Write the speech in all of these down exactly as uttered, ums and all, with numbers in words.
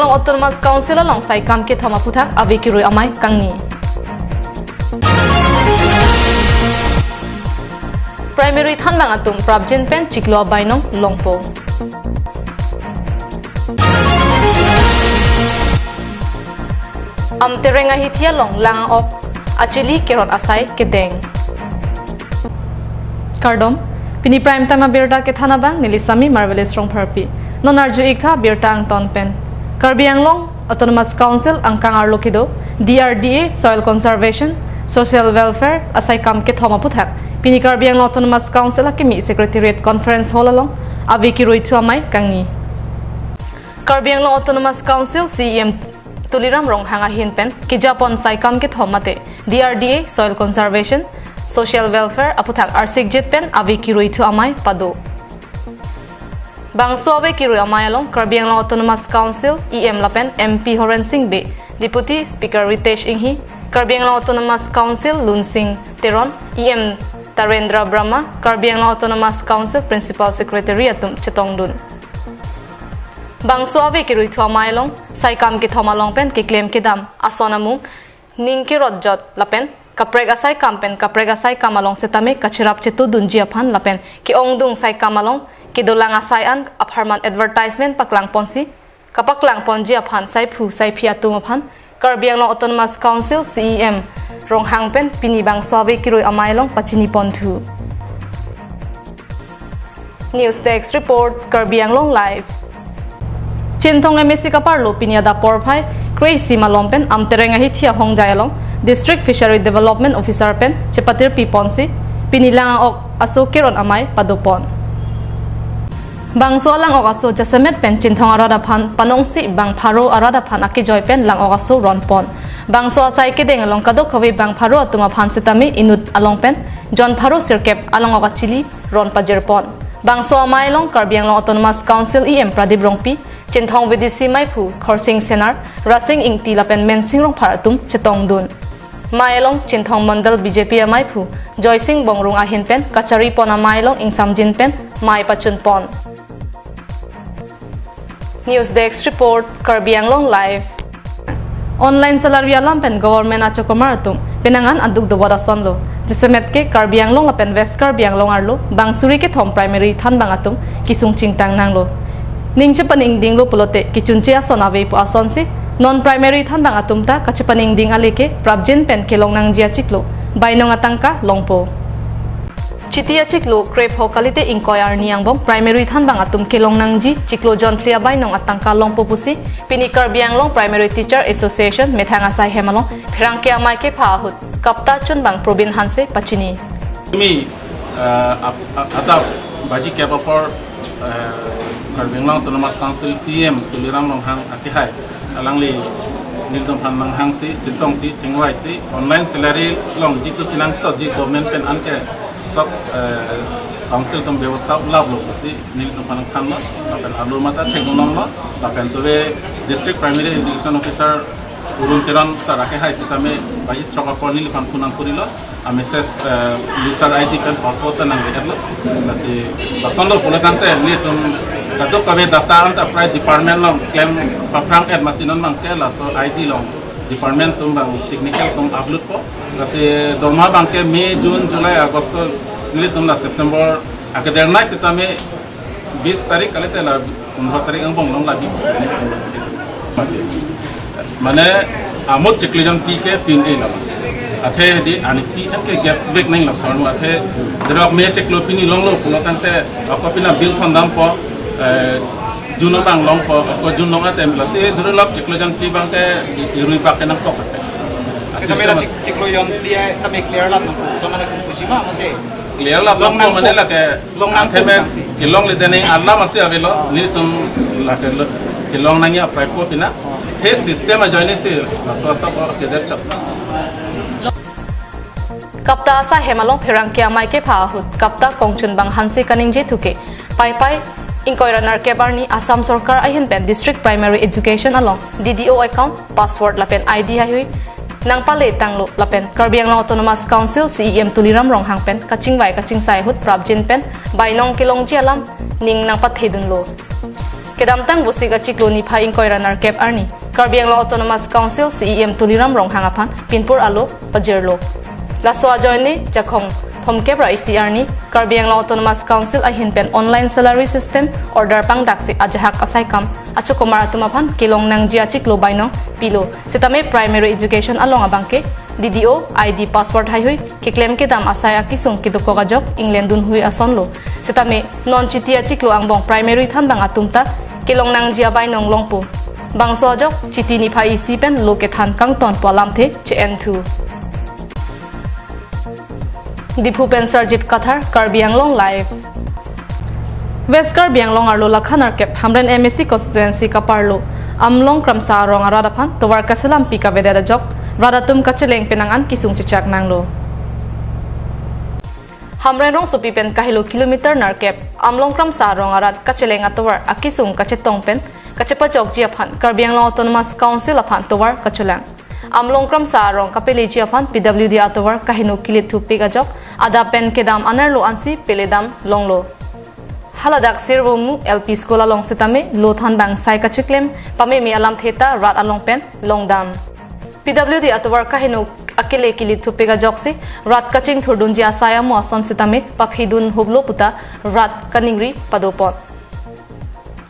Autonomous Council along saikam kethom aphuthak ave kirui amei kangni. Primary thanbang atum prapjin pen chiklo abainong longpo. Amtereng ahithi along lang-ok achili keron asai kedeng. Kardom, pini prime time abirta kethan abang neli Sami Marvelous Rongpharpi. Non arju-ik tha birta angton pen. Karbi Anglong Autonomous Council angkang arlo kedo D R D A, Soil Conservation, Social Welfare asaikam kethom aphuthak pini Karbi Anglong Autonomous Council akimi Secretariat Conference Hall along ave kirui thu amei kangni. Karbi Anglong Autonomous Council C E M Tuliram Ronghang ahin pen kejapon saikam kethom mate D R D A, Soil Conservation, Social Welfare aphuthak arsikjit pen ave kirui thu amei pado. Bangso ave kirui amei along Karbi Anglong Autonomous Council E M lapen M P Horen Sing Bey, Deputy Speaker Ritesh Enghi, Karbi Anglong Autonomous Council Lunsing Teron, E M Tarendra Brahma, Karbi Anglong Autonomous Council Principal Secretary atum chetongdun. Bangso ave kirui thu amei along saikam kethom along pen keklem kedam ason amung ning kerotjot lapen kaprek asaikam pen kaprek asaikam along setame kacherap chetudunji aphan lapen ke-ongdung saikam along kedolang asai an apharman advertisement paklangponsi kapaklangponji aphan saiphu saiphi atum aphan Karbi Anglong Autonomous Council C E M Ronghang pen pini bangso ave kirui amei along pachinipon thu. News Desk Report, Karbi Anglong Live. Chinthong M A C kaparlo pini adap porphai kre-isi malom pen Amtereng ahithi ahongjai along District Fishery Development Officer pen chepatirpiponsi pini lang-ok aso keron amei padopon. Bangso lang-ok aso jasemet pen Chinthong arat aphan panongsi bang pharo arat aphan akejoi pen lang-ok aso ronpon. Bangso asai kedeng along kadokave bang pharo atum aphan setame inut along pen jon pharo sirkep a lang-ok achili ron pajirpon. Bangso amei along Karbi Anglong Autonomous Council E M Pradip Rongpi, Chinthong V D C meiphu Khorsing Senar, Rasing Ingti lapen Mensing Rongphar atum chetongdun. Mei along Chinthong Mandal B J P ameiphu Joysing Bongrung ahin pen kacharipon amei along ingsamjin pen mei pachunpon. News Desk Report, Karbi Anglong Live. Online salary alam pen government achokomar atum penang an aduk dovot asonlo. Jasemet ke Karbi Anglong lapen West Karbi Anglong arlo bang suri kethom primary thanbang atum kesung chingtang nanglo. Ning chepaningdinglo pulote kechunche ason avepo asonsi non primary thanbang atum ta kachepaningding ale ke prapjin pen kelong nangji achiklo bainong atangka longpo. Chiti achiklo krepho kalite ingkoi arni angbong primary thanbang atum kelong nangji chiklo jonphli abainong atangka longpo pusi pini Karbi Anglong Primary Teacher Association methang asai hem along pherangke amei kepha ahut KAPTA chunbang Probin Hanse pachini. Tumi, eh, ap-, a-, adap baji kep apor, eh, Karbi Anglong Autonomous Council C E M Tuliram Ronghang akehai alangli nelitum aphan nanghangsi, chingtongsi, chingvaisi, online salary along jitu kenangsotji government pen anke sob, eh, council atum bevostha ulaplo pusi nelitum aphan nangthanlo, lapen alo mate theklonglo, lapen tuve District Primary Education Officer Arun Teron sir akehai sitame baji throk apor neliphan phone nangkorilo, a message, eh, user I D pen password ta nangleherlo. Lasi lasonlo pulo tangte nelitum kadokave data anta prai department along klem paphrang et masi non abangke laso I D along department atum bang technical atum uploadpo. Lasi dorma abangke May, June, July, August, nelitum la September akedernai sitame bis tarik kalite la pondro tarik angbong along labi. Mane amot chiklo jonphli ke pin-e lama. Athe di anisi anke gap vek nangji laso arni athe derok May chiklo pini longlo pulo tangte ako pina bill thondampo, eh, June abang longpo, ako June long atem lasi derok chiklo jonphli abangke irui bak kenangkok. Sitame la chik-, chiklo jonphli ai tame clear lam nangpo, to mane kum pusi ma mate. Clear lam nangpo mane lake long nangpo atheme tangsi. Kelongle dene alam asi avelo, nelitum lake lo-, kelong nangji apraipo pina. He system ajoine si laso asap keder chap. KAPTA asai hem along pherangke amei kepha ahut KAPTA kongchunbang Hanse kaningje thuke, paipai ingkoi ra nerkep arni Assam sorkar ahin pen District Primary Education along D D O account, password lapen I D haihui nangpale tanglo lapen Karbi Anglong Autonomous Council C E M Tuliram Ronghang pen kachingvai kachingsai ahut prapjin pen bainong kelongji alam ning nangpathedunlo. Kedamtang Vosik achiklo niphai ingkoi ra nerkep arni Karbi Anglong Autonomous Council C E M Tuliram Ronghang aphan pinpur alo pajirlo. Laso ajoine Jakhong thomkep ra isi arni Karbi Anglong Autonomous Council ahin pen online salary system order pangdaksi ajahak asaikam achokomar atum aphan kelong nangji achiklo bainong pilo. Sitame primary education along abangke D D O, I D password haihui, keklem kedam asai akisung kedokok ajok inglendun hui asonlo. Sitame non chiti achiklo angbong primary thanbang atum ta kelong nangji abainong longpo. Bangso ajok chiti niphai isi pen lo kethan kangtonpo alamthe che-enthu. Diphu pen Sarjit Kathar, Karbi Anglong Live. West Karbi Anglong arlo lakha nerkep Hamren M A C constituency kaparlo Amlong Kramsa arong arat aphan tovar kaselampi kavedet ajok rat atum kacheleng penang an kisung chechak nanglo. Hamren rongsopi pen kahelo kilometer nerkep Amlong Kramsa arong arat kacheleng atovar akisung kachetong pen kachepachokji aphan Karbi Anglong Autonomous Council aphan tovar kacholang. Amlong Kramsa arong kapeleji aphan P W D atovar kaheno kilithupik ajok adap pen kedam anerlo ansi peledam longlo. Haladak Sirvomu L P School along sitame lo thanbang sai kachiklem pameme alamthe ta rat along pen longdam. P W D atovar kaheno akele kilithupik ajoksi rat kachingthurdunji asai amo ason sitame paphidun huplo puta rat kaningri padopon.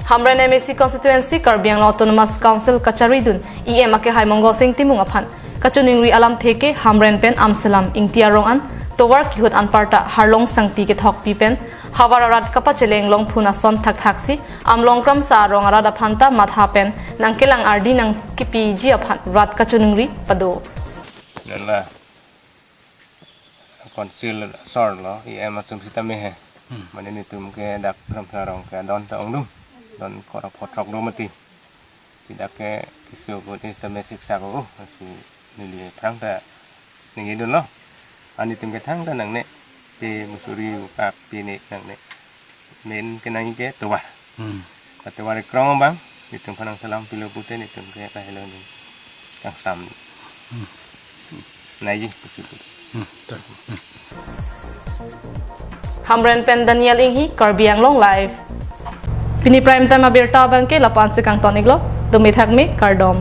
Hamren M A C constituency Karbi Anglong Autonomous Council kacharidun E M akehai Mongol Sing Timung aphan kachiningri alamthe ke Hamren pen Amselam Ingti arong an tovar kihut anparta Harlong Sangti kethokpi pen havar arat kapacheleng longphun ason thakthaksi Amlong Kramsa arong arat aphan ta matha pen nangkelang ardi nangkipiji aphan rat kachiningri pado. Nala Council asor lo, E M atum sitame he. Hmm. Mane netum ke dak Kramsa arong ke adon ta ongdung. Don kora photrok do mati. Sidak ke kisu ko ni sitame siksa ko, oh, si neli phrang ta ningidun lo. Ani tum ke thang ta nangne. Si musuri uka pini nangne. Main kenang ke tovar. Hmm. Tovar krong bang, netum phan nangselam pilo pute netum ke kahelo ni. Kangsam. Hmm. Nai ji, pusi pusi. Hmm. Hamren pen Daniel Inghi, Karbi Anglong Live. Pini prime time abirta abangke lapu-an si kangton-iklo, dumi thakmi, kardom.